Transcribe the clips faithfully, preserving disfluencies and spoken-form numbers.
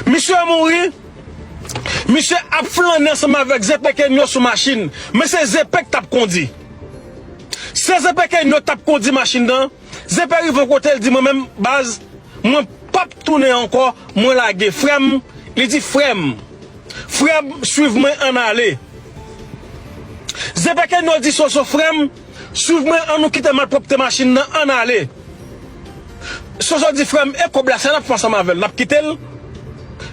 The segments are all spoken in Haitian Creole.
Misye mouri, misye ap flannen ansanm avèk Zepekenyo sou machin, men se Zepe k t ap kondi. Se Zepekenyo k t ap kondi machin nan. Zepe rive yon kote, l di, "Mwen menm, baz, mwen p ap tounen ankò, mwen lage." Frè m, li di, "Frè m, frè m, swiv mwen, ann ale." Zepekenyo di Soso, "Frè m, swiv mwen, ann nou kite malpwòpte machin nan, ann ale." Soso di, "Frè m, e kòb la, sa n ap fè ansanm avè l? N ap kite l?"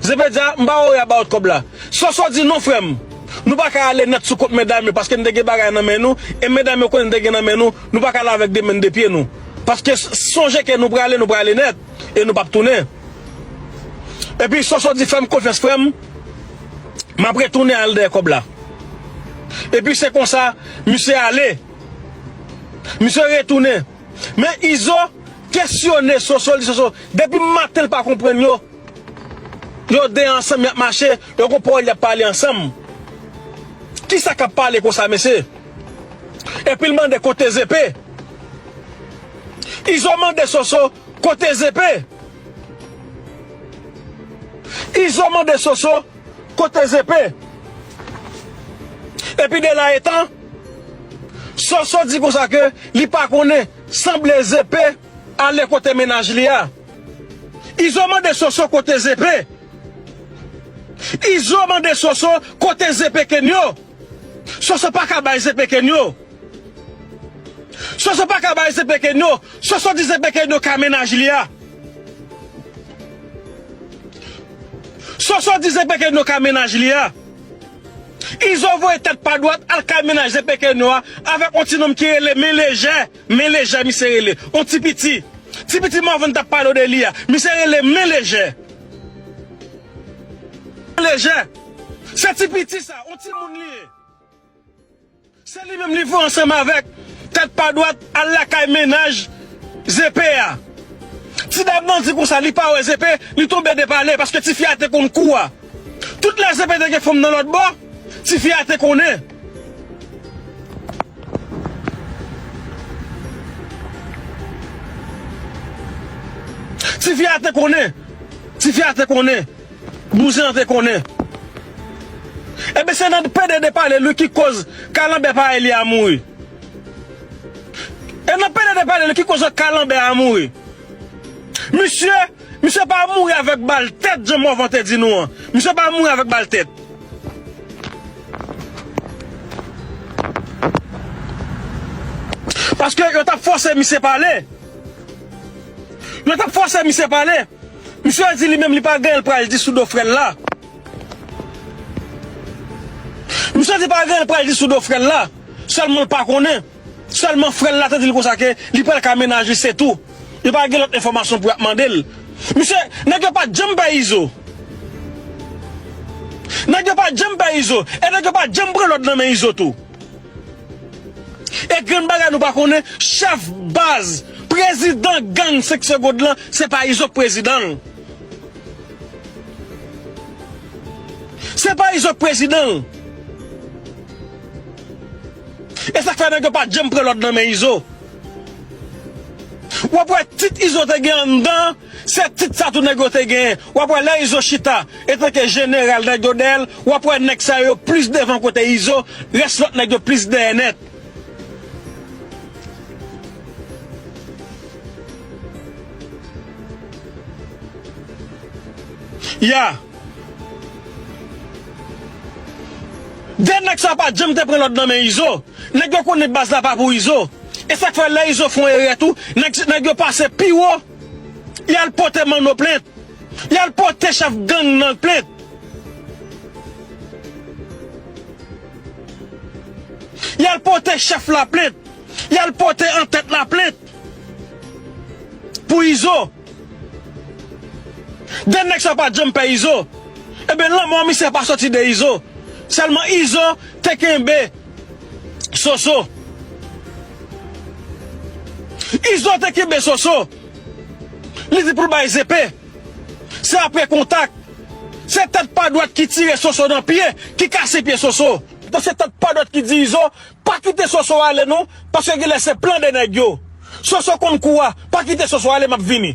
Zepe di, "A, m pa wè a ba w kòb la." Soso di, "Non, frè m, nou pa ka ale nèt sou kont medam yo, paske n te gen bagay nan men nou, e medam yo konnen n te gen nan men nou, nou pa ka ale avèk de men de pye nou. Paske s-, sonje ke nou prale, nou prale nèt, e nou p ap tounen." Epi Soso di, "Fè m konfyans, frè m, m ap retounen al dèyè kòb la." Epi se konsa, misye ale. Misye retounen. Men Izo kesyone Soso, li di Soso, "Depi maten l pa konprann yo, yo de ansanm, y ap mache, yo gon pawòl y ap pale ansanm. Kisa k ap pale konsa, mesye?" Epi l mande, "Kote Zepe?" Izo mande Soso, "Kote Zepe?" Izo mande Soso, "Kote Zepe?" Epi de la etan, Soso di konsa ke li pa konnen, sanble Zepe ale kote mennaj li a. Izo mande Soso, "Kote Zepe?" Izo mande Soso, "Kote Zepekenyo?" Soso pa ka bay Zepekenyo. Soso pa ka bay Zepekenyo. Soso di Zepekenyo ka mennaj li a. Soso di Zepekenyo ka mennaj li a. Izo voye tèt pa dwat al kay mennaj Zepekenyo a avèk yon ti nonm ki rele Men Lejè. Men Lejè misye rele. Yon ti piti. Ti piti Mòvann t ap pale w de li a. Misye rele Men Lejè. Men Lejè. Se ti piti sa, yon timoun li ye. Se li menm li voye ansanm avèk tèt pa dwat al lakay mennaj Zepe a. Ti dam nan di konsa, li pa wè Zepe, li tonbe de pale, paske tifi a te konn kou a. Tout lè Zepe te gen fanm nan lòt bò, tifi a te konnen. Tifi a te konnen. Tifi a te konnen. Bouzen an te konnen. Ebyen, se nan pede de pale li ki koz kalanbè parèy li a mouri. E nan pede de pale li ki koz kalanbè a mouri. Misye, misye pa mouri avèk bal tèt, jan Mòvan te di nou an. Misye pa mouri avèk bal tèt. Paske yo t ap fòse misye pale. Yo t ap fòse misye pale. Misye di li menm li pa gen anyen l pral di sou do frè l la. Misye di pa gen anyen l pral di sou do frè l la. Sèlman l pa konnen. Sèlman frè l la te di l konsa ke li pral ka mennaj li, se tou. Yo pa gen lòt enfòmasyon pou y ap mande l. Misye, nèg yo pa t janm pè Izo. Nèg yo pa t janm pè Izo. E nèg yo pa t janm pran lòd nan men Izo tou. E grenn bagay nou pa konnen, chèf baz, prezidan gang senk segonn lan, se pa Izo k prezidan l. Se pa Izo k prezidan l. E sa k fè nèg yo pa t janm pran lòd nan men Izo. W ap wè tit Izo te gen anndan, se tit sa tou nèg yo te genyen. W ap wè lè Izo chita, etanke jeneral nèg yo dèyè l, w ap wè nèg sa yo plis devan kote Izo, rès lòt nèg yo plis dèyè nèt. Ya. De nèg sa pa t janm te pran lòd nan men Izo. Nèg yo konnen baz la pa pou Izo. E sa k fè lè Izo fè yon erè tou, nèg, nèg yo pase pi wo. Y al pote Manno plent. Y al pote chèf gang nan plent. Y al pote chèf la plent. Y al pote antèt la plent. Pou Izo. De nèg sa pa t janm pè Izo. Ebyen, lanmò misye pa soti de Izo. Sèlman Izo te kenbe Soso. Izo te kenbe Soso. Li di pou l bay Zepe. Se apre kontak. Se tèt pa dwat ki tire Soso nan pye, ki kase pye Soso. Donk se tèt pa dwat ki di Izo, pa kite Soso ale non, paske genlè se plan de nèg yo. Soso konn kou a, pa kite Soso ale, m ap vini.